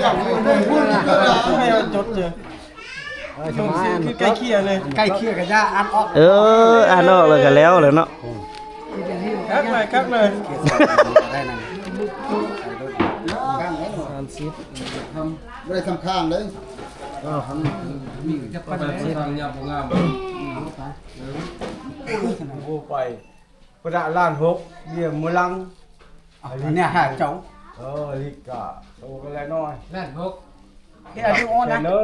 ໃຫ້ຈົດເດີ ເອີ ສະບາຍ ຄືໃກ້ເຄຍເລີຍ ໃກ້ເຄຍກໍຢ່າອ່ານອອກ ເອີ ອ່ານອອກແລ້ວກໍແລ້ວແຫຼະເນາະ ຄັກເລີຍ ຄັກເລີຍ ສາມສິບ ບໍ່ໄດ້ສຳຄັນເດ້ ເອີ ສາມສິບ ໂອ້ ໄປ ປະດາລ້ານຫົກ ເວຍມື້ຫຼັງ ອັນນີ້ຫ້າເຈົ້າ ເອີ ລິກກະໂຕກໍລະນ້ອຍ ລ້ານຫົກ ເຮັດອາຍຸອ່ອນນະ ເອີ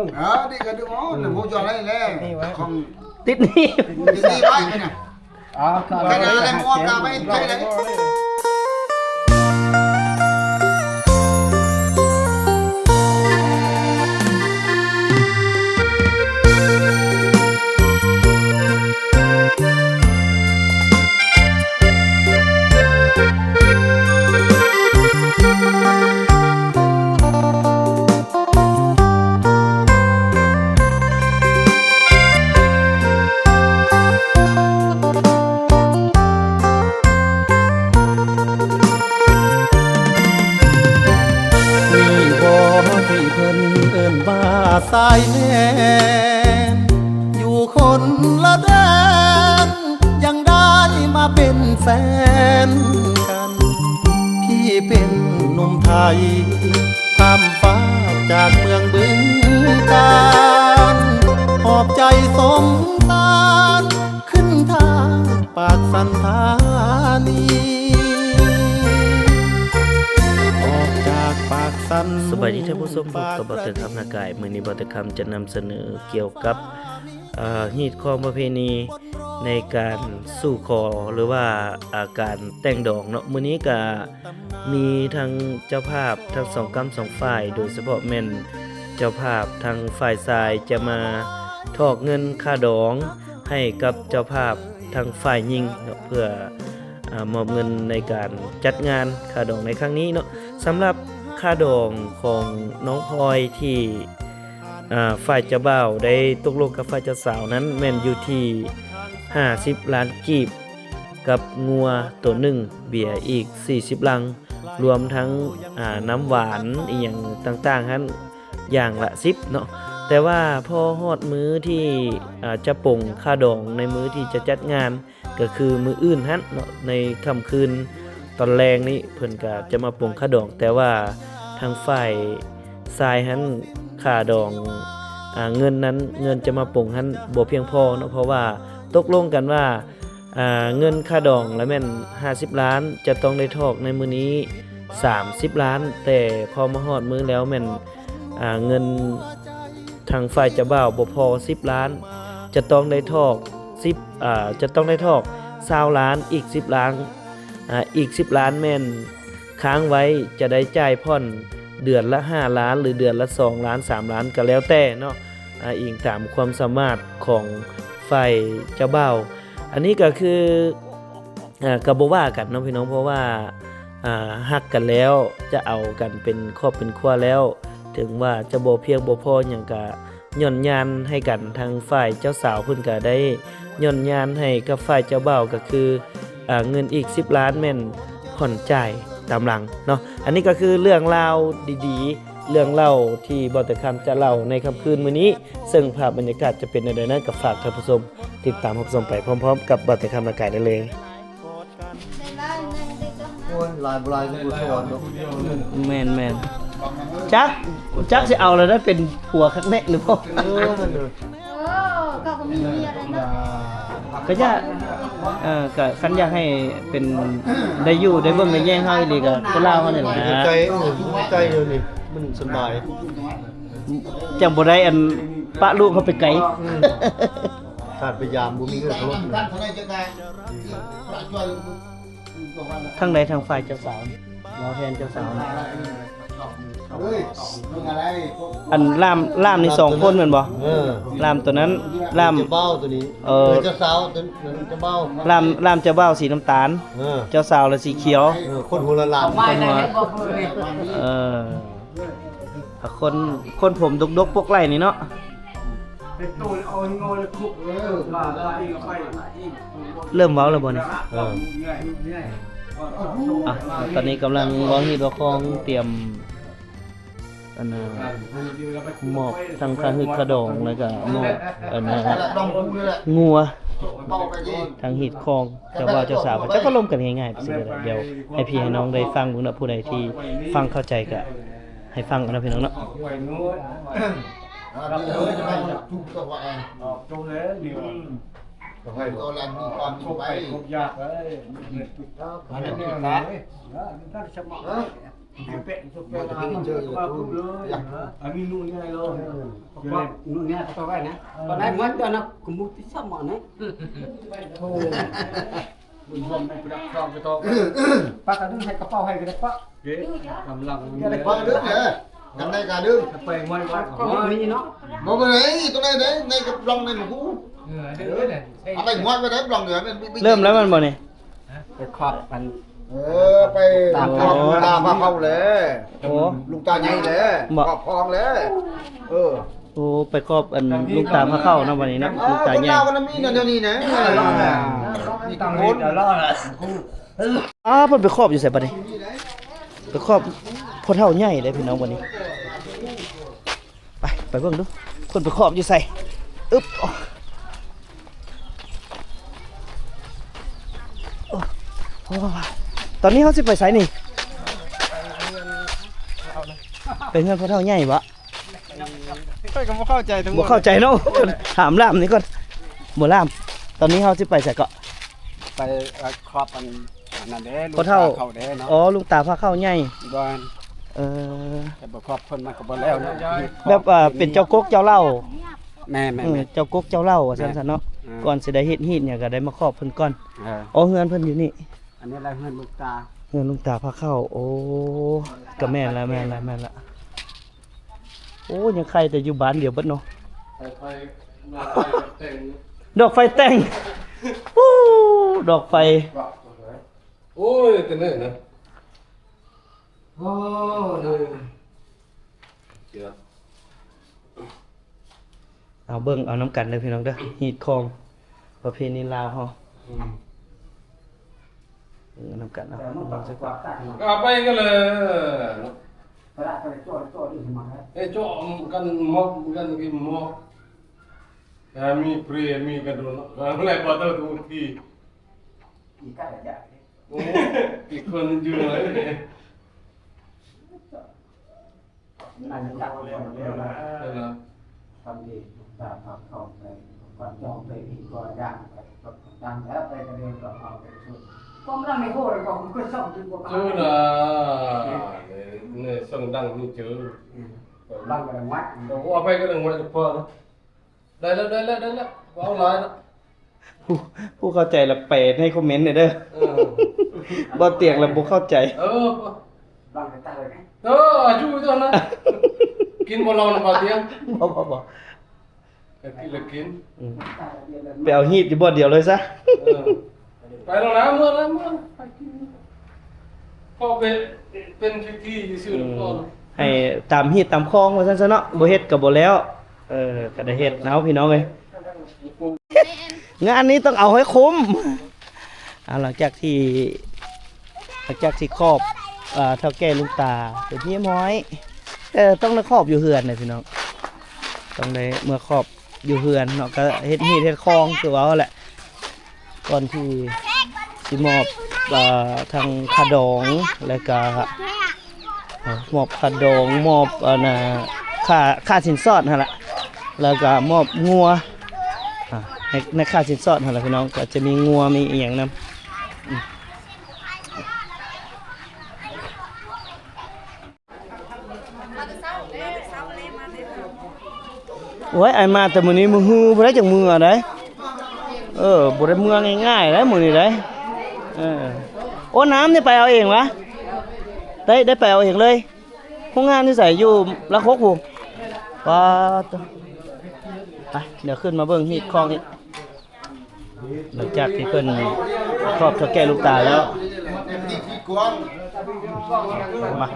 ນີ້ກະດູອ່ອນ ບໍ່ຈອດໄດ້ແລ້ວ ຂອງຕິດໜີ້ ຕິດໜີ້ໄວ້ນະ ອໍ ຂະໜາດແລ້ວບໍ່ອອກກາໄປໃຊ້ໄດ້ ນີ້ບໍ່ທີ່ເພິ່ນເອີ້ນວ່າຊາຍແດນ ຢູ່ຄົນລະແດນ ຍັງໄດ້ມາເປັນແຟນກັນ ພີ່ເປັນໜຸ່ມໄທ ຂ້າມຟ້າຈາກເມືອງບຶງການ ຫອບໃຈສົມສານ ຂຶ້ນທາງປາກສັນທານີ ອອກຈາກປາກສັນ ສະບາຍດີທ່ານຜູ້ຊົມ ພົບກັບບ່າວແຕ່ຄຳນາກາຍ ມື້ນີ້ບ່າວແຕ່ຄຳຈະນຳສະເໜີກ່ຽວກັບ ເອີ ຮີດຄອງປະເພນີໃນການສູ່ຂໍ ຫຼືວ່າ ອາ ການແຕ່ງດອງເນາະ ມື້ນີ້ກະ ມີທັງເຈົ້າພາບທັງສອງກ້ຳສອງຝ່າຍ ໂດຍສະເພາະແມ່ນເຈົ້າພາບທາງຝ່າຍຊາຍຈະມາຖອກເງິນຄ່າດອງໃຫ້ກັບເຈົ້າພາບທາງຝ່າຍຍິງເນາະ ເພື່ອ ອາ ມອບເງິນໃນການຈັດງານຄ່າດອງໃນຄັ້ງນີ້ເນາະ. ສຳລັບຄ່າດອງຂອງນ້ອງພອຍທີ່ ອາ ຝ່າຍເຈົ້າບ່າວໄດ້ຕົກລົງກັບຝ່າຍເຈົ້າສາວນັ້ນແມ່ນຢູ່ທີ່ຫ້າສິບລ້ານກີບ ກັບງົວໂຕໜຶ່ງ ເບຍອີກສີ່ສິບລັງ ລວມທັງ ອາ ນ້ຳຫວານອີ່ຫຍັງຕ່າງໆຫັ້ນຢ່າງລະສິບເນາະ. ແຕ່ວ່າພໍຮອດມື້ທີ່ ອາ ຈະປົງຄ່າດອງໃນມື້ທີ່ຈະຈັດງານ ກໍຄືມື້ອື່ນຫັ້ນເນາະ ໃນຄ່ຳຄືນຕອນແລງນີ້ເພິ່ນກໍຈະມາປົງຄ່າດອງ ແຕ່ວ່າທາງຝ່າຍຊາຍຫັ້ນຄ່າດອງ ອາ ເງິນນັ້ນ ເງິນຈະມາປົງຫັ້ນບໍ່ພຽງພໍເນາະ ເພາະວ່າຕົກລົງກັນວ່າ ອາ ເງິນຄ່າດອງລະແມ່ນຫ້າສິບລ້ານ ຈະຕ້ອງໄດ້ຖອກໃນມື້ນີ້ສາມສິບລ້ານ ແຕ່ພໍມາຮອດມື້ແລ້ວແມ່ນ ອາ ເງິນທາງຝ່າຍເຈົ້າບ່າວບໍ່ພໍສິບລ້ານ ຈະຕ້ອງໄດ້ຖອກສິບ ອາ ຈະຕ້ອງໄດ້ຖອກຊາວລ້ານ ອີກສິບລ້ານ ອາ ອີກສິບລ້ານແມ່ນຄ້າງໄວ້ ຈະໄດ້ຈ່າຍຜ່ອນເດືອນລະຫ້າລ້ານ ຫຼື ເດືອນລະສອງລ້ານ ສາມລ້ານ ກໍແລ້ວແຕ່ເນາະ ອາ ອີງຕາມຄວາມສາມາດຂອງຝ່າຍເຈົ້າບ່າວ. ອັນນີ້ກໍຄື ເອີ ກໍບໍ່ວ່າກັນເນາະພີ່ນ້ອງ ເພາະວ່າ ອາ ຮັກກັນແລ້ວ ຈະເອົາກັນເປັນຄອບເປັນຄົວແລ້ວ ເຖິງວ່າຈະບໍ່ພຽງບໍ່ພໍຫຍັງ ກະຍ້ອນຍານໃຫ້ກັນ ທາງຝ່າຍເຈົ້າສາວເພິ່ນກະໄດ້ຍ້ອນຍານໃຫ້ກັບຝ່າຍເຈົ້າບ່າວ ກໍຄື ອາ ເງິນອີກສິບລ້ານແມ່ນຜ່ອນຈ່າຍຕາມຫຼັງເນາະ. ອັນນີ້ກໍຄືເລື່ອງລາວດີໆ ເລື່ອງເລົ່າທີ່ບ່າວແຕ່ຄຳຈະເລົ່າໃນຄ່ຳຄືນມື້ນີ້ ເຊິ່ງພາບບັນຍາກາດຈະເປັນແນວໃດນັ້ນ ກໍຝາກທ່ານຜູ້ຊົມຕິດຕາມຮັບຊົມໄປພ້ອມໆກັບບ່າວແຕ່ຄຳນາກາຍໄດ້ເລີຍ. ໂອ້ຍ ຫຼາຍບໍ່ຫຼາຍກໍບໍ່ຊອນດອກ. ແມ່ນໆ ຈັກ ຈັກຊິເອົາແລ້ວໄດ້ເປັນຜົວຄັກແນ່ຫຼືບໍ່? ເອີ ນັ້ນເດີ ເອີ ເຂົາກໍມີເມຍແລ້ວເນາະ ກໍຢາກ ເອີ ກໍຄັນຢາກໃຫ້ເປັນ ໄດ້ຢູ່ໄດ້ເບິ່ງໄດ້ແຍງເຮົາອີ່ຫຼີ ກໍຄົນລາວເຮົານີ້ແຫຼະ ໃຈ ເອີ ໃຈດຽວນີ້ມັນສະບາຍ ຈັ່ງບໍ່ໄດ້ອັນປະລູກເຮົາໄປໄກ. ອືມ ຖ້າໄປຢາມບໍ່ມີເງິນເຂົາລົດນະ. ທາງໃດ ທາງຝ່າຍເຈົ້າສາວ ເວົ້າແທນເຈົ້າສາວ ອັນລ່າມ ລ່າມນີ້ສອງຄົນແມ່ນບໍ່? ເອີ ລ່າມໂຕນັ້ນ ລ່າມເຈົ້າບ່າວໂຕນີ້ ເອີ ເຈົ້າສາວໂຕນັ້ນເຈົ້າບ່າວ ລ່າມ ລ່າມເຈົ້າບ່າວສີນ້ຳຕານ ເອີ ເຈົ້າສາວລະສີຂຽວ ເອີ ຄົນຫົວລ້ານໆ ຄົນຫົວ ເອີ ຄົນ ຄົນຜົມດົກໆ ປົກໄຫຼນີ້ເນາະ. ເລີ່ມເວົ້າແລ້ວບໍ່ນີ້? ເອີ ອ່ະ ຕອນນີ້ກຳລັງເວົ້າຮີດເວົ້າຄອງ ຕຽມ ອັນນ່າ ມອບທັງຄ່າຮຶກຄ່າດອງ ແລ້ວກະມອບອັນນ່າ ງົວ ທັງຮີດຄອງເຈົ້າບ່າວເຈົ້າສາວ ເຂົາເຈົ້າກໍລົມກັນງ່າຍໆ ໄປຊີ້ກໍໄດ້. ດຽວໃຫ້ພີ່ໃຫ້ນ້ອງໄດ້ຟັງເບິ່ງເນາະ ຜູ້ໃດທີ່ຟັງເຂົ້າໃຈກໍໃຫ້ຟັງເນາະ ພີ່ນ້ອງເນາະ. ປາກກະດຶງໃຫ້ກະເປົາໃຫ້ກະໄດ້ປະ ເດ້ກຳລັງ ປາກກະດຶງເດ້ ກັນໄດ້ກະດຶງ ໄປຫ້ວຍວັດ ກໍມີເນາະ ບໍ່ເປັນຫຍັງ ຕົວໃດໃດໃນກະປ່ອງໃນໝູ່ ເອີ ເອົາໄປຫ້ວຍໄປໄດ້ປ່ອງເດີ ເລີ່ມແລ້ວແມ່ນບໍ່ນີ້? ໄປຂອບອັນ ເອີ ໄປຕາມ ຕາມພາເຂົ້າແຫຼະ ໂອ້ ລຸງຕາໃຫຍ່ແຫຼະ ຂອບຄອງແຫຼະ ເອີ ໂອ້ ໄປຂອບອັນລຸງຕາພາເຂົ້າເນາະ ບັດນີ້ເນາະ ລຸງຕາໃຫຍ່ ຄົນລາວມັນມີແນວນີ້ນະ ມີຕາມຄົນ ອ້າ ເພິ່ນໄປຂອບຢູ່ໃສບັດນີ້? ໄປຂອບພໍ່ເຖົ້າໃຫຍ່ເດ້ພີ່ນ້ອງບັດນີ້ ໄປ ໄປເບິ່ງດູ ເພິ່ນໄປຂອບຢູ່ໃສ? ອຶບ ໂອ້ ໂອ້ ຕອນນີ້ເຮົາຊິໄປໃສນີ້? ໄປເຮືອນພໍ່ເຖົ້າໃຫຍ່ບໍ? ຂ້ອຍກໍບໍ່ເຂົ້າໃຈທັງໝົດ ບໍ່ເຂົ້າໃຈເນາະ ຖາມລ່າມນີ້ກ່ອນ ບໍ່ລ່າມ ຕອນນີ້ເຮົາຊິໄປໃສເກາະ? ໄປ ເອີ ຂອບອັນ ອັນນັ້ນເດ້ ພໍ່ເຖົ້າ ລຸງຕາພາເຂົ້າເດ້ເນາະ ອໍ ລຸງຕາພາເຂົ້າໃຫຍ່ ແມ່ນ ເອີ ແຕ່ບໍ່ຂອບເພິ່ນມັນກໍບໍ່ແລ້ວເນາະ ແບບວ່າເປັນເຈົ້າກົກເຈົ້າເຫຼົ່າ ແມ່ນໆໆ ເອີ ເຈົ້າກົກເຈົ້າເຫຼົ່າວ່າຊັ້ນຊະເນາະ ເອີ ກ່ອນຊິໄດ້ເຮັດຮີດຫຍັງກໍໄດ້ມາຂອບເພິ່ນກ່ອນ ເອີ ອໍ ເຮືອນເພິ່ນຢູ່ນີ້ ອັນນີ້ລະເຮືອນລຸງຕາ ເຮືອນລຸງຕາພາເຂົ້າ ໂອ້ ກໍແມ່ນລະ ແມ່ນລະ ແມ່ນລະ. ໂອ້ ຍັງໄຄແຕ່ຢູ່ບ້ານດຽວເບິດເນາະ ດອກໄຟແຕ່ງ ໂອ້ ດອກໄຟ ໂອ້ຍ ແຕ່ເນີນະ ໂອ້ ເອີ ເອົາເບິ່ງເອົານຳກັນເດີພີ່ນ້ອງເດີ ຮີດຄອງ ປະເພນີລາວເຮົາ ອືມ ເບິ່ງນຳກັນເນາະ ເອົາໄປກັນເລີຍເນາະ ເອີ ເຈາະກັນໝອກກັນກິນໝອກ ແຕ່ມີເພຣມີກັນໂດນ ແລ້ວບໍ່ເຕີທຸກທີ ໂອ້ ອີກຄົນຢູ່ເລີຍ ນັ້ນຈັກຄົນດຽວນະ ເອີ ທຳດີຕາພັກເຂົ້າໃນວັດຈອມໄປອີກກໍຢ່າງໄປ ຕັ້ງແລ້ວໄປກະເດີນກໍເອົາໄປຊຸດ ຄວາມລັງໃນໂຫດກໍຄືຊ່ອງທີ່ບໍ່ ຄືນະ ໃນຊ່ອງດັງນີ້ເຈີ ອືມ ລັງກໍໄດ້ວັດ ເອົາໄປກໍໄດ້ວັດເພາະ ໄດ້ແລ້ວ ໄດ້ແລ້ວ ໄດ້ແລ້ວ ເວົ້າຫຼາຍແລ້ວ ຜູ້ ຜູ້ເຂົ້າໃຈລະແປໃນຄອມເມັນແດ່ເດີ ເອີ ບໍ່ຕຽງລະບໍ່ເຂົ້າໃຈ ເອີ ເອີ ຢູ່ຕົວນັ້ນ ກິນບໍ່ເຫຼົ້ານຳບໍ່ຕຽງ ບໍ່ ບໍ່ ບໍ່ ກໍກິນລະກິນ ອືມ ໄປເອົາຮີດຢູ່ບ່ອນດຽວເລີຍຊະ ເອີ ໄປແລ້ວນະ ເມືອແລ້ວ ເມືອ ໄປກິນ ພໍເປັນ ເປັນພິທີຊື່ໆ ອືມ ພໍ ໃຫ້ຕາມຮີດຕາມຄອງວ່າຊັ້ນຊະເນາະ ບໍ່ເຮັດກໍບໍ່ແລ້ວ ເອີ ກໍໄດ້ເຮັດເນາະພີ່ນ້ອງເອີຍ ງານນີ້ຕ້ອງເອົາໃຫ້ຄຸ້ມ ອ່າ ຫຼັງຈາກທີ່ ຫຼັງຈາກທີ່ຂອບ ເອີ ເຖົ້າແກ່ລຸງຕາເປັນທີ່ຮຽບຮ້ອຍ ແຕ່ຕ້ອງໄດ້ຂອບຢູ່ເຮືອນເດ້ພີ່ນ້ອງ ຕ້ອງໄດ້ເມືອຂອບ ຢູ່ເຮືອນເນາະ ກໍເຮັດຮີດເຮັດຄອງຄືເວົ້າຫັ້ນແຫຼະ ກ່ອນທີ່ຊິມອບ ເອີ ທັງຄ່າດອງ ແລ້ວກະ ເອີ ມອບຄ່າດອງ ມອບອັນນ່າ ຄ່າ ຄ່າສິນສອດຫັ້ນລະ ແລ້ວກະມອບງົວ ອ່າ ໃນ ໃນຄ່າສິນສອດຫັ້ນລະພີ່ນ້ອງ ກໍຈະມີງົວມີອີ່ຫຍັງນຳ ອືມ. ໂອ້ຍ ອ້າຍມາແຕ່ມື້ນີ້ມື້ຮືບໍ່ໄດ້ຈັກມື້ໃດ ເອີ ບໍ່ໄດ້ເມືອງ່າຍໆໃດມື້ນີ້ໃດ ເອີ ໂອ້ ນ້ຳນີ້ໄປເອົາເອງຫວາ ໄດ້ ໄດ້ໄປເອົາເອງເລີຍ ໂຮງງານຢູ່ໃສ ຢູ່ຫຼັກຫົກພຸ້ນ ປາດໂທ້ ໄປ ດຽວຂຶ້ນມາເບິ່ງຮີດຄອງອີກ. ຫຼັງຈາກທີ່ເພິ່ນຂອບເຖົ້າແກ່ລູກຕາແລ້ວ ມາ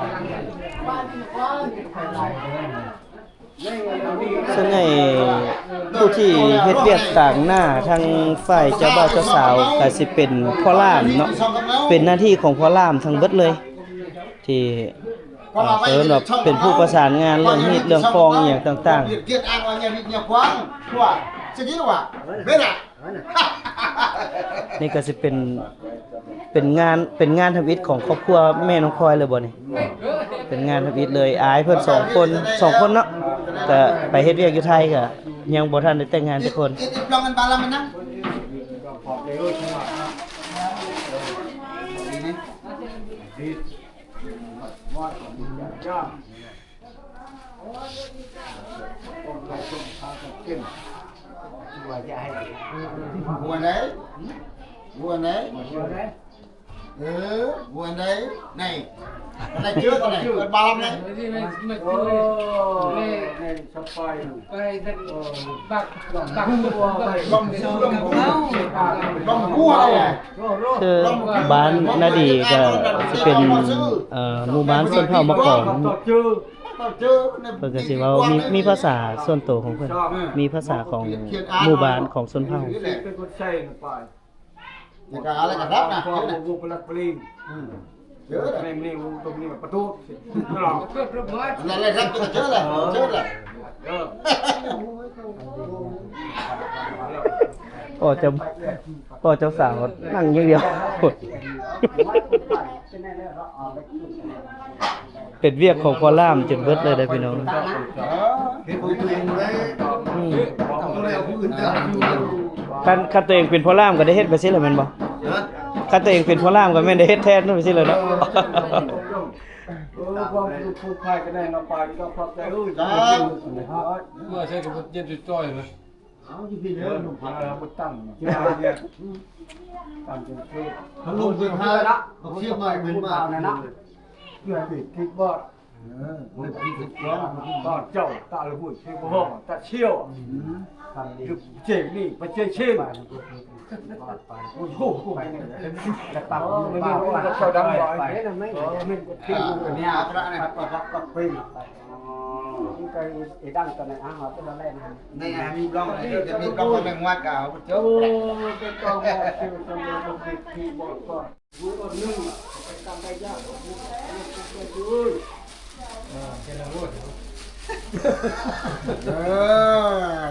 ສ່ວນໃຫຍ່ຜູ້ທີ່ເຮັດວຽກຕາງໜ້າທາງຝ່າຍເຈົ້າບ່າວເຈົ້າສາວກໍຊິເປັນພໍ່ຫຼານເນາະ ເປັນໜ້າທີ່ຂອງພໍ່ຫຼານທັງເບິດເລີຍ ທີ່ ອ່າ ເອີ້ນວ່າເປັນຜູ້ປະສານງານເລື່ອງຮີດເລື່ອງຄອງອີ່ຫຍັງຕ່າງໆ. ນີ້ກໍຊິເປັນ ເປັນງານ ເປັນງານທຳອິດຂອງຄອບຄົວແມ່ນ້ອງພອຍເລີຍບໍ່ນີ້? ເປັນງານທຳອິດເລີຍ. ອ້າຍເພິ່ນສອງຄົນ ສອງຄົນເນາະ ກະໄປເຮັດວຽກຢູ່ໄທ ກະຍັງບໍ່ທັນໄດ້ແຕ່ງງານຈັກຄົນ. ຫົວໃດ? ຫົວໃດ? ເອີ ຫົວໃດ? ໄດ້ເຈີກັນ ເປີດບາລຳໄດ້. ໄປ ບັກ ບັກ ບັກ ຄືບ້ານນາດີກໍຊິເປັນ ເອີ ໝູ່ບ້ານຊົນເຜົ່າມະກອງ. ເພິ່ນກໍຊິເວົ້າ ມີ ມີພາສາສ່ວນໂຕຂອງເພິ່ນ ມີພາສາຂອງໝູ່ບ້ານຂອງຊົນເຜົ່າ. ພໍ່ເຈົ້າ ພໍ່ເຈົ້າສາວນັ່ງຢ່າງດຽວ. ເປັນວຽກຂອງພໍ່ຫຼ້າມຈົນເບິດເລີຍເດ້ພີ່ນ້ອງ. ອືມ ຄັນ ຄັນຕົວເອງເປັນພໍ່ຫຼ້າມກໍໄດ້ເຮັດໄປຊີ້ແຫຼະແມ່ນບໍ່? ຄັນຕົວເອງເປັນພໍ່ຫຼ້າມກໍແມ່ນໄດ້ເຮັດແທນໄປຊີ້ແຫຼະເນາະ. ເອີ ຄວາມສຸກຄວາມໄພກໍໄດ້ເນາະ ໄປກໍຂອບໃຈເອີຍ. ສາທຸ. ເມື່ອໃຊ້ກໍເຢັນຈ່ອຍໆເລີຍ. ເອົາຢູ່ພີ້ເດີ ເອີ ໜຸ່ມພັນເອົາໄປຕັ້ງ ຕັ້ງເປັນຄື ເຂົາລົງໄປຫາ ບັກຊຽງໃໝ່ເພິ່ນມາ ເພື່ອຊິຄິດບອດ ເອີ ເພິ່ນຄິດບອດ ຕອນເຈົ້າຕາລະບຸນຊິບໍ່ຮ້ອງຕາຊຽວ ອືມ ຄືເຈງນີ້ ປະເຈງເຊງ ໂອ້ໂຫ ແລ້ວຕາມ ເອີ ມັນມີເຈົ້າດຳບໍ່ ໄປ ເອີ ມັນກໍ ເອີ ເປັນ ເອີ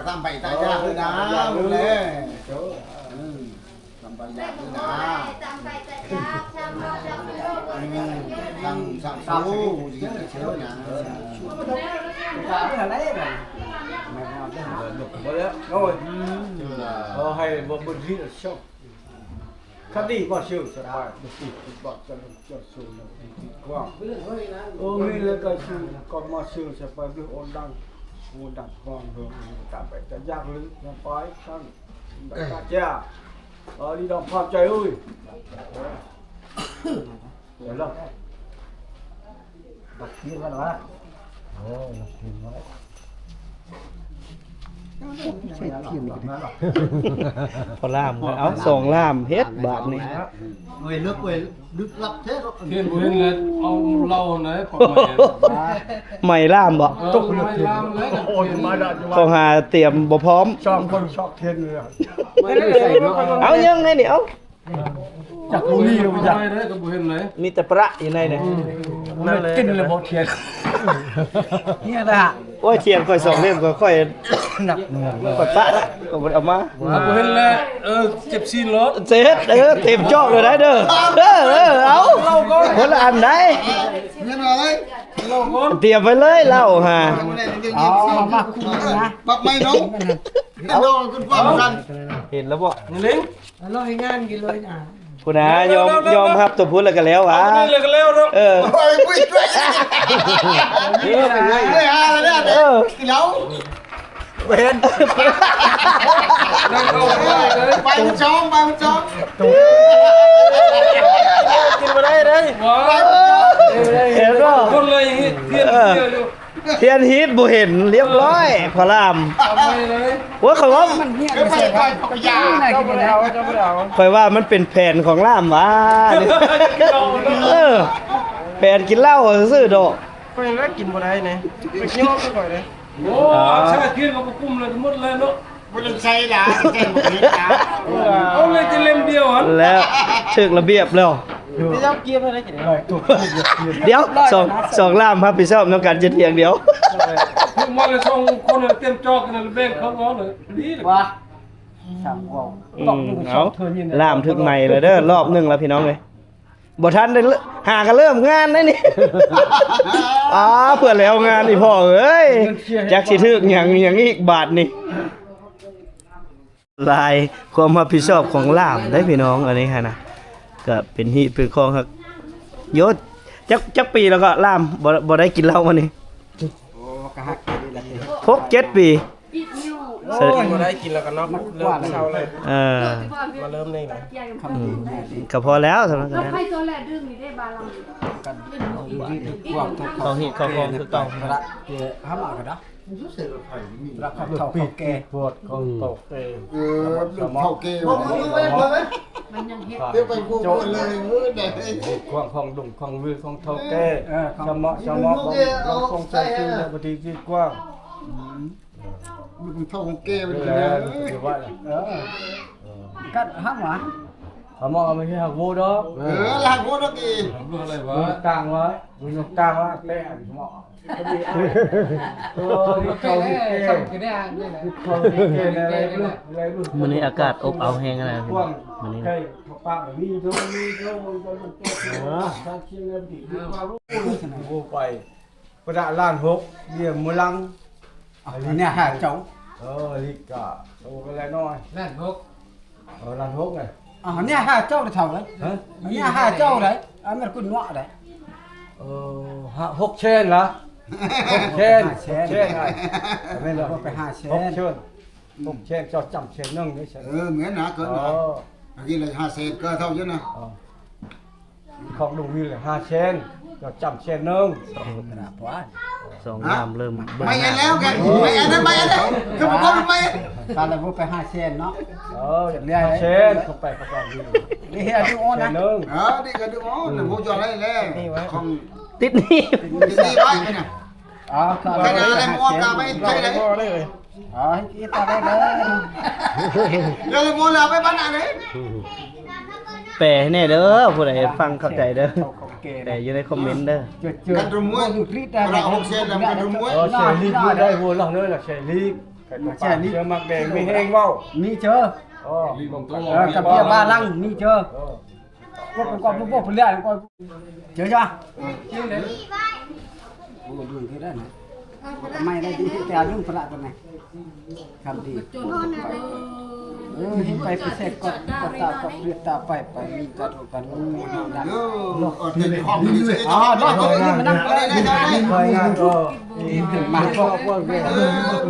ຕຳໄປຕາຍາກເດີນາ ເອີ ຕຳໄປຍາກເດີນາ ຕຳໄປຕາຍາກ ຊ່າງເວົ້າ ຊ່າງເວົ້າ ອືມ ຊ່າງ ຊ່າງສູ້ ຊິເຊີນາ ເອີ ບໍ່ແລ້ວ ໂອ້ຍ ອືມ ຂໍໃຫ້ບໍ່ບຸນທີ່ຊອກ ຄັນດີບໍ່ຊື່ສະບາຍ ບໍ່ຕິດບໍ່ຈະລົງຈະສູນຕິດກວ້າງ ໂອ້ ມີແລ້ວກໍຊື່ກໍມາຊື່ສະບາຍ ໂອດັງ ໂອດັງກອງເດີ ຕາມໄປຕາຍາກເລີຍ ໄປຊັ້ນ ຕາຈາ ເອີ ດີດອກພາບໃຈເອີຍ ເດີລະ ບັກເທຍນວ່າ ໂອ້ ບັກເທຍນວ່າ ໃຊ້ທຽນອີກ ພໍ່ຫຼ້າມ ເອົາ ສອງຫຼ້າມເຮັດບາດນີ້ ເອີຍ ເລິກເວີຍ ລຶກລັບແທ້ເນາະ ທຽນບໍ່ເຫັນແລ້ວ ເອົາເຫຼົ້າໃນປອກໄມ້ ໄມ້ຫຼ້າມບໍ່? ເອີ ໄມ້ຫຼ້າມແລ້ວ ໂອ້ຍ ມາດາ ເຂົາຫາຕຽມບໍ່ພ້ອມ ສອງຄົນຊອກທຽນເລີຍ ເອົາ ຍັງໃຫ້ນີ້ ເອົາ ຈັກບໍ່ມີ ຈັກ ໄດ້ກໍບໍ່ເຫັນເລີຍ ມີແຕ່ປະຢູ່ໃນນີ້ ອືມ ນັ້ນແຫຼະ ກິນແລ້ວບໍ່ທຽນ ເນຍລະ ໂອ້ຍ ທຽນຂ້ອຍສອງເຫຼັ້ມ ຂ້ອຍ ໜັກໜ່ວງ ຂ້ອຍປະລະ ກໍບໍ່ໄດ້ເອົາມາ ເອົາ ບໍ່ເຫັນແລ້ວ ເອີ ເຈັບຊີ້ນໂລດ ເຈັບ ເອີ ເຕັມຈອກເລີຍໄດ໋ເດີ ເອີ ເອີ ເອົາ ຄົນລະອັນໄດ໋ ເງິນວ່າໄດ້ ເອົາ ຕຽມໄວ້ເລີຍເຫຼົ້າຫາ ເອົາ ມາ ບັກໄມ້ເນາະ ເອົາ ເຫັນແລ້ວບໍ່? ນີ້ ເຮົາເຮັດງານກິນເລີຍນະ ພຸ້ນນະ ຍອມ ຍອມຮັບຕົວພຸ້ນແລ້ວກໍແລ້ວຫວາ ເອົາ ແລ້ວກໍແລ້ວເນາະ ເອີ ເອີ ເອີ ກິນເຫຼົ້າ ບໍ່ເຫັນ ໄປມັນຈອງ ໄປມັນຈອງ ກິນບໍ່ໄດ້ເດ້ ເຫັນບໍ່? ຄົນເລີຍເຮັດ ເອີ ທຽນຮີດບໍ່ເຫັນ ລຽບຮ້ອຍ ພໍ່ຫຼ້າມ ໂອ້ຍ ຂ້ອຍວ່າ ມັນຮຽນ ຂ້ອຍວ່າມັນເປັນແຜນຂອງຫຼ້າມຫວາ ເອີ ແຜນກິນເຫຼົ້າຊື່ໆດອກ ຂ້ອຍລະກິນບໍ່ໄດ້ນີ້ ໄປຍ້ອນຂ້ອຍເດ້ ໂອ້ ອາ ໃຊ້ທຽນກໍບໍ່ກຸ້ມເລີຍ ໝົດເລີຍເນາະ ບໍ່ໄດ້ໃຊ້ລະ ໃຊ້ບໍ່ເຫັນລະ ເອົາເລີຍແຕ່ເຫຼັ້ມດຽວຫັ້ນ ແລ້ວຖືກລະບຽບແລ້ວ ໄປເຈົ້າກຽມເທົ່າໃດ ດຽວ ສອງ ສອງລ້າມຮັບຜິດຊອບນຳກັນຈະຖຽງດຽວ ເພິ່ນມາແລ້ວສອງຄົນເຕັມຈອກນັ້ນແບ່ງເຂົາເອົາເລີຍ ດີເລີຍ ວ່າ ຊ່າງເວົ້າ ອືມ ເອົາ ລ້າມຖືກໄໝແລ້ວເດີ ຮອບໜຶ່ງແລ້ວພີ່ນ້ອງເອີຍ ບໍ່ທັນໄດ້ເລີ ຫາກະເລີ່ມງານໄດ໋ນີ້ ອ້າ ເພື່ອແລ້ວງານອີ່ພໍ່ເອີຍ ຈັກຊິຖືກຫຍັງຫຍັງອີກບາດນີ້. ຫຼາຍຄວາມຮັບຜິດຊອບຂອງຫຼານໄດ໋ພີ່ນ້ອງ ອັນນີ້ຫັ້ນນະ ກະເປັນຮີດເປັນຄອງຄັກໂຍ ຈັກ ຈັກປີແລ້ວກໍຫຼານ ບໍ່ ບໍ່ໄດ້ກິນເຫຼົ້າມານີ້ ໂອ້ ກໍຮັກກັນນີ້ລະຕິ ຫົກເຈັດປີ ໂອ້ຍ ບໍ່ໄດ້ກິນແລ້ວກໍເນາະ ເລີ່ມເຊົາເລີຍ ເອີ ມາເລີ່ມນີ້ນະ ອືມ ກໍພໍແລ້ວສຳລັບກັນ ຂອງຮີດຂອງຄອງຄືເກົ່າ ເຮົາມາກໍໄດ້ ລະເຂົາເຖົ້າເຂົາແກ່ ພວກເຂົາເຖົ້າແກ່ ເອີ ເຖົ້າແກ່ ມັນຍັງເຮັດ ເຮັດໄປພວກເພິ່ນເລີຍ ເອີ ໄດ້ ຄວາມຂອງດົງຂອງວິວຂອງເຖົ້າແກ່ ເອີ ຊະເມາະ ຊະເມາະ ຂອງໃຊ້ຊື່ໃນປະເທດທີ່ກວ້າງ ອືມ ເຖົ້າແກ່ ເອີ ເອີ ກັດຫາມາ ເອົາມາເອົາມາເຮັດຮັກໂວດອກ ເອີ ຮັກໂວດອກອີກ ກາງວ່າ ກາງວ່າແປະ ມື້ນີ້ອາກາດອົບເອົາແຮງນະ ມື້ນີ້ນະ ໄປປະດາລ້ານຫົກ ເບຍມື້ຫຼັງ ອັນນີ້ຫ້າເຈົ້າ ເອີ ລິກກະ ໂຕກໍແລະນ້ອຍ ລ້ານຫົກ ເອີ ລ້ານຫົກໄງ ອ້າວ ນີ້ຫ້າເຈົ້າເດ້ເຖົ້າເອີຍ ຮະ ນີ້ຫ້າເຈົ້າໄດ໋ ອັນແມ່ນຄຸນເນາະໄດ໋ ເອີ ຫ້າ ຫົກແສນລະ ຫົກແສນ ຫົກແສນ ແມ່ນລະ ໄປຫ້າແສນ ຫົກແສນ ຫົກແສນ ເຈົ້າຈຳແສນໜຶ່ງເດ້ ເອີ ແມ່ນນະ ເກີນນະ ເອີ ອັນນີ້ລະຫ້າແສນ ກໍເທົ່າຢູ່ນະ ເອີ ຂອງລຸງວິນຫ້າແສນ ເຈົ້າຈຳແສນໜຶ່ງ ສອງງາມເລີ່ມເບິ່ງ ໄປແລ້ວກັນ ໄປແລ້ວ ໄປແລ້ວ ຄືບໍ່ໄປ ຕາລະບໍ່ໄປຫ້າແສນເນາະ ເອີ ຫ້າແສນ ເຂົ້າໄປ ເຂົ້າໄປ ນີ້ເຮັດອາຍຸອ່ອນນະ ເອີ ນີ້ກໍອາຍຸອ່ອນ ບໍ່ຈອດໄດ້ແລ້ວ ຂອງຕິດໜີ້ ຕິດໜີ້ໄວ້ນະ ອໍ ກໍໄດ້ແລ້ວ ບໍ່ກໍໄປໃຊ້ໄດ້ ອໍ ເຮັດຕໍ່ໄດ້ເດີ ແລ້ວບໍ່ລະໄປບ້ານນະເດ້ ແປໃຫ້ແດ່ເດີ ຜູ້ໃດຟັງເຂົ້າໃຈເດີ ແປຢູ່ໃນຄອມເມັນເດີ ກັນຕົວມວຍ ປະດາຫົກແສນແລ້ວກັນຕົວມວຍ ເອີ ແສນລີກໄດ້ຫົວລະເລີຍລະ ແສນລີກ ແສນລີກ ເສືອໝາກແດງມີແຮງເວົ້າ ມີເຈີ ເອີ ກັບເບຍບາລັງ ມີເຈີ ເອີ ກໍເປັນຄວາມຮູ້ພວກເພິ່ນແລ້ວ ເຈີຈ້າ ໂອ້ ດຸນຄືໄດ້ນະ ບໍ່ໄດ້ໄມ້ໄດ້ດີ ແຕ່ອາຍຸພະລະຕົວນີ້ ຄຳດີ ເອີ ໄປໄປແຊກກໍ ກໍຕາກໍເລືອດຕາໄປ ໄປມີກັນກັນ ເອີ ເອີ ເປັນຄວາມດີ ເອີ ເນາະ ເອີ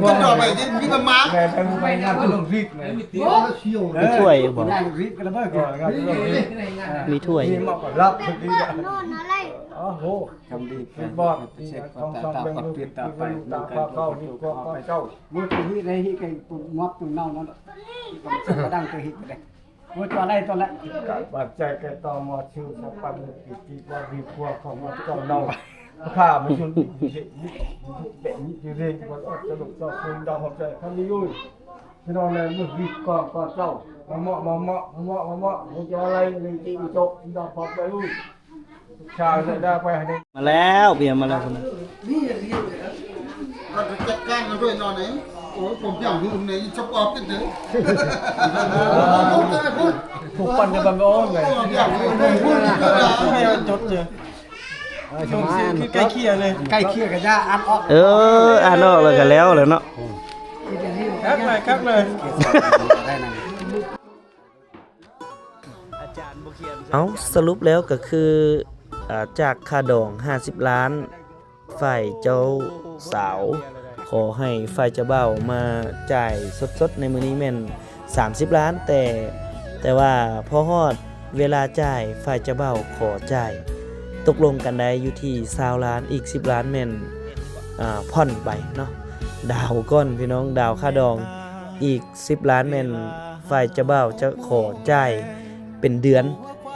ມາ ມາ ມີແຕ່ໝາກ ແມ່ນໄປໄປງານເປັນໂລກວິກ ມີຖ້ວຍບໍ່ ມີຖ້ວຍ ມີໝໍ້ກໍຮັບ ໂອ້ໂຫ ຄຳດີ ເປັນບໍ່ ເປັນເຊັກ ຕາຕາປັດເປັດຕາໄປ ມັນກັນເຈົ້າ ມື້ທີ່ຮີດໃຫ້ຮີດໃຫ້ໝົດເນົ່ານັ້ນ ກໍບໍ່ດັງແຕ່ຮີດກໍໄດ້ ມື້ຕົວໄດ້ຕົວລະ ການບາດໃຈແກ່ຕໍ່ໝໍຊື່ສະປັນປີຕິວ່າດີກວ່າຂອງເຈົ້າເນົ່າ ຂ້າມາຊຸນແບບນີ້ເດ້ ບໍ່ອອກສະຫຼຸບຕໍ່ຄົນດາວຫົວໃຈຄັນຢູ່ ພີ່ນ້ອງແລະລູກວິກກ່ອນກ່ອນເຈົ້າ ມາເໝາະ ມາເໝາະ ມາເໝາະ ມາເໝາະ ຫົວໃຈອະໄລ ເລີຍທີ່ໂຈະ ດາວພອກໄປ ມາແລ້ວ ເບຍມາແລ້ວ ຈັດການກັນດ້ວຍນອນເອງ ໂອ້ຍ ຜົມຢ່າງຫຶມນີ້ ສະປອບຕິດເດີ ຜູ້ປັ່ນໃນບ້ານບໍ່ອອນເລີຍ ຈົດເຈີ ຄືໃກ້ເຄຍເລີຍ ໃກ້ເຄຍກໍຢ່າອ່ານອອກ ເອີ ອ່ານອອກແລ້ວກໍແລ້ວແຫຼະເນາະ ຄັກເລີຍ ຄັກເລີຍ ເອົາ ສະຫຼຸບແລ້ວກໍຄື ອາ ຈາກຄ່າດອງຫ້າສິບລ້ານ ຝ່າຍເຈົ້າສາວຂໍໃຫ້ຝ່າຍເຈົ້າບ່າວມາຈ່າຍສົດໆ ໃນມື້ນີ້ແມ່ນສາມສິບລ້ານ ແຕ່ ແຕ່ວ່າພໍຮອດເວລາຈ່າຍ ຝ່າຍເຈົ້າບ່າວຂໍຈ່າຍ ຕົກລົງກັນໄດ້ຢູ່ທີ່ຊາວລ້ານ ອີກສິບລ້ານແມ່ນ ອາ ຜ່ອນໄປເນາະ ດາວກ່ອນພີ່ນ້ອງ ດາວຄ່າດອງ ອີກສິບລ້ານແມ່ນຝ່າຍເຈົ້າບ່າວຈະຂໍຈ່າຍເປັນເດືອນ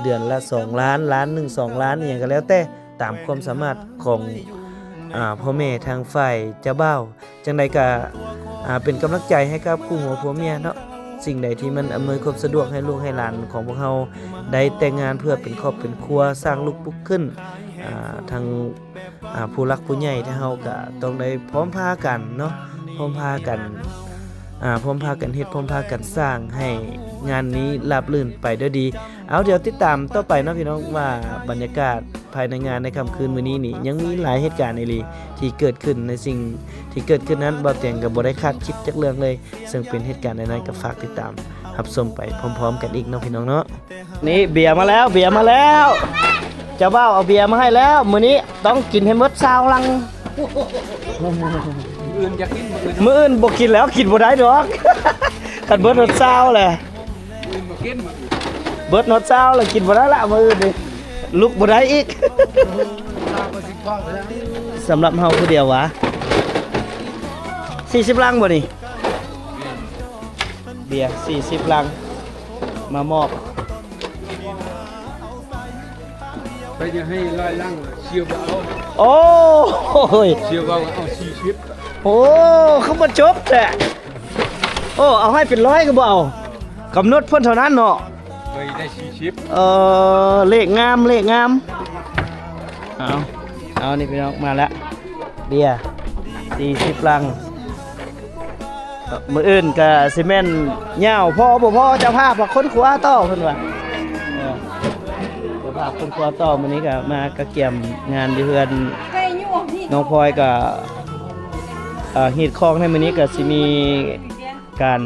ເດືອນລະສອງລ້ານ ລ້ານໜຶ່ງ ສອງລ້ານ ອີ່ຫຍັງກໍແລ້ວແຕ່ ຕາມຄວາມສາມາດຂອງ ອາ ພໍ່ແມ່ທາງຝ່າຍເຈົ້າບ່າວ ຈັ່ງໃດກໍ ອາ ເປັນກຳລັງໃຈໃຫ້ກັບຄູ່ຫົວຜົວເມຍເນາະ ສິ່ງໃດທີ່ມັນອຳນວຍຄວາມສະດວກໃຫ້ລູກໃຫ້ຫຼານຂອງພວກເຮົາໄດ້ແຕ່ງງານເພື່ອເປັນຄອບເປັນຄົວ ສ້າງລູກປຸກຂຶ້ນ ອ່າ ທາງ ອ່າ ຜູ້ຫຼັກຜູ້ໃຫຍ່ ທາງເຮົາກະຕ້ອງໄດ້ພ້ອມພາກັນເນາະ ພ້ອມພາກັນ ອ່າ ພ້ອມພາກັນເຮັດ ພ້ອມພາກັນສ້າງໃຫ້ງານນີ້ລາບລື່ນໄປດ້ວຍດີ. ເອົາ ດຽວຕິດຕາມຕໍ່ໄປເນາະພີ່ນ້ອງ ວ່າບັນຍາກາດພາຍໃນງານໃນຄ່ຳຄືນມື້ນີ້ນີ້ ຍັງມີຫຼາຍເຫດການອີ່ຫຼີທີ່ເກີດຂຶ້ນ. ໃນສິ່ງທີ່ເກີດຂຶ້ນນັ້ນ ບ່າວຕຽງກໍບໍ່ໄດ້ຄາດຄິດຈັກເລື່ອງເລີຍ ເຊິ່ງເປັນເຫດການໃດນັ້ນ ກໍຝາກຕິດຕາມຮັບຊົມໄປພ້ອມໆກັນອີກເນາະພີ່ນ້ອງເນາະ. ນີ້ເບຍມາແລ້ວ ເບຍມາແລ້ວ ເຈົ້າບ່າວເອົາເບຍມາໃຫ້ແລ້ວ. ມື້ນີ້ຕ້ອງກິນໃຫ້ໝົດຊາວລັງ. ມື້ອື່ນຢາກກິນ ມື້ອື່ນ ມື້ອື່ນບໍ່ກິນແລ້ວ ກິນບໍ່ໄດ້ດອກ ຄັນເບິດຮອດຊາວແຫຼະ. ມື້ອື່ນບໍ່ກິນ ມື້ອື່ນ ເບິດຮອດຊາວແລ້ວ ກິນບໍ່ໄດ້ລະມື້ອື່ນນີ້ ລຸກບໍ່ໄດ້ອີກ. ສຳລັບເຮົາຜູ້ດຽວຫວາ ສີ່ສິບລັງບໍ່ນີ້? ເບຍສີ່ສິບລັງ ມາມອບ. ໄປຈະໃຫ້ຮ້ອຍລັງ ສ່ຽວບໍ່ເອົາ. ໂອ້ຍ ສ່ຽວເວົ້າເອົາສີ່ສິບ. ໂອ້ ຄືບໍ່ຈົບແທ້. ໂອ້ ເອົາໃຫ້ເປັນຮ້ອຍກໍບໍ່ເອົາ ກຳນົດເພິ່ນເທົ່ານັ້ນເນາະ. ເອີ ໄດ້ສີ່ສິບ. ເອີ ເລກງາມ ເລກງາມ. ເອົາ ເອົາ ນີ້ພີ່ນ້ອງ ມາແລ້ວ ເບຍສີ່ສິບລັງ. ມື້ອື່ນກະຊິແມ່ນຍາວພໍບໍ່ພໍ ເຈົ້າພາບກໍຄົ້ນຄວ້າຕໍ່ເພິ່ນວ່າ. ເອີ ເຈົ້າພາບຄົ້ນຄວ້າຕໍ່. ມື້ນີ້ກະມາກະກຽມງານຢູ່ເຮືອນນ້ອງພອຍ ກະ ເອີ ຮີດຄອງໃນມື້ນີ້ກະຊິມີການ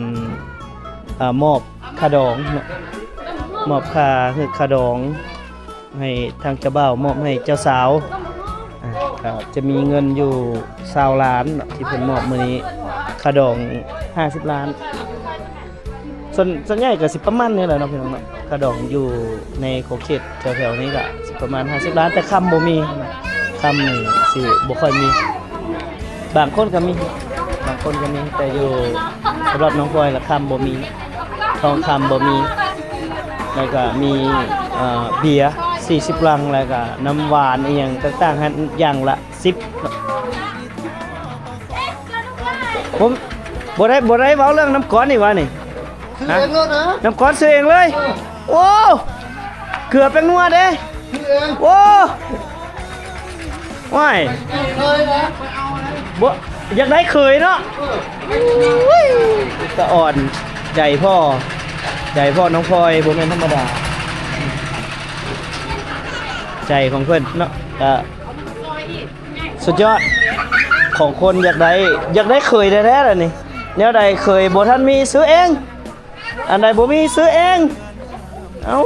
ເອີ ມອບຄ່າດອງເນາະ ມອບຄ່າ ຄືຄ່າດອງ ໃຫ້ທາງເຈົ້າບ່າວມອບໃຫ້ເຈົ້າສາວ. ອ່າ ກໍຈະມີເງິນຢູ່ຊາວລ້ານເນາະ ທີ່ເພິ່ນມອບມື້ນີ້ ຄ່າດອງຫ້າສິບລ້ານ. ສ່ວນ ສ່ວນໃຫຍ່ກໍຊິປະມານນີ້ແຫຼະເນາະພີ່ນ້ອງເນາະ ຄ່າດອງຢູ່ໃນຂົງເຂດແຖວໆນີ້ກໍຊິປະມານຫ້າສິບລ້ານ ແຕ່ຄຳບໍ່ມີ ຄຳນີ້ຊິບໍ່ຄ່ອຍມີ. ບາງຄົນກໍມີ ບາງຄົນກໍມີ ແຕ່ຢູ່ ສຳລັບນ້ອງພອຍລະຄຳບໍ່ມີ ທອງຄຳບໍ່ມີ. ແລ້ວກໍມີ ເອີ ເບຍສີ່ສິບລັງ ແລ້ວກໍນ້ຳຫວານອີ່ຫຍັງຕ່າງໆຫັ້ນ ຢ່າງລະສິບ. ຜົມບໍ່ໄດ້ ບໍ່ໄດ້ເວົ້າເລື່ອງນ້ຳກ້ອນນີ້ຫວານີ້? ຊື້ເອງໂລດນະ ນ້ຳກ້ອນຊື້ເອງເລີຍ. ເອີ ໂອ້ ເກືອແປ້ງນົວເດ້ ຊື້ເອງ. ໂອ້ ວ້າຍ ເອີຍນະ ບໍ່ ຢາກໄດ້ເຂີຍເນາະ. ເອີ ອຸ້ຍ ຕາອ່ອນ ໃຈພໍ່ ໃຈພໍ່ນ້ອງພອຍບໍ່ແມ່ນທຳມະດາ ໃຈຂອງເພິ່ນເນາະ. ກະສຸດຍອດຂອງຄົນຢາກໄດ້ ຢາກໄດ້ເຂີຍແທ້ໆລະນີ້. ແນວໃດເຂີຍບໍ່ທັນມີ ຊື້ເອງ. ອັນໃດບໍ່ມີຊື້ເອງ. ເອົ້າ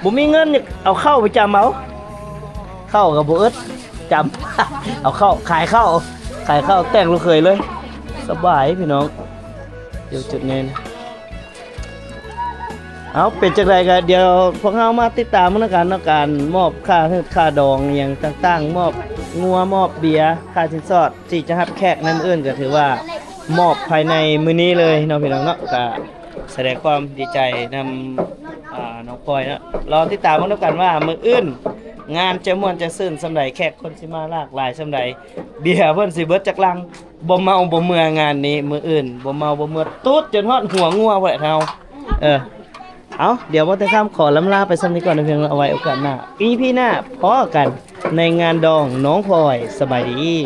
ບໍ່ມີເງິນ ເອົາເຂົ້າໄປຈຳເອົາ ເຂົ້າກໍບໍ່ອຶດ ຈຳ ເອົາເຂົ້າ ຂາຍເຂົ້າ ຂາຍເຂົ້າແຕ່ງລູກເຂີຍເລີຍ. ສະບາຍພີ່ນ້ອງ ຢູ່ຈຸດນີ້. ເອົາ ເປັນຈັ່ງໃດກໍດຽວພວກເຮົາມາຕິດຕາມນຳກັນເນາະ ການມອບຄ່າຮືດຄ່າດອງອີ່ຫຍັງຕ່າງໆ ມອບງົວ ມອບເບຍ ຄ່າສິນສອດ ທີ່ຈະຮັບແຂກໃນມື້ອື່ນ ກໍຖືວ່າມອບພາຍໃນມື້ນີ້ເລີຍເນາະ ພີ່ນ້ອງເນາະ. ກໍສະແດງຄວາມດີໃຈນຳ ອ່າ ນ້ອງພອຍເນາະ. ລໍຕິດຕາມເບິ່ງນຳກັນວ່າມື້ອື່ນງານຈະມ່ວນຈະຊື່ນສ່ຳໃດ ແຂກຄົນຊິມາຫຼາກຫຼາຍສ່ຳໃດ ເບຍເພິ່ນຊິເບິດຈັກລັງ. ບໍ່ເມົາບໍ່ເມືອງານນີ້ ມື້ອື່ນບໍ່ເມົາບໍ່ເມືອ ຕູດຈົນຮອດຫົວງົວພຸ້ນແຫຼະເຮົາ. ເອີ ເອົາ ດຽວບໍ່ແຕ່ຄຳຂໍລຳລາໄປສ່ຳນີ້ກ່ອນນະ ພຽງເອົາໄວ້ໂອກາດໜ້າ ອີພີໜ້າພໍ້ກັນໃນງານດອງນ້ອງພອຍ. ສະບາຍດີ.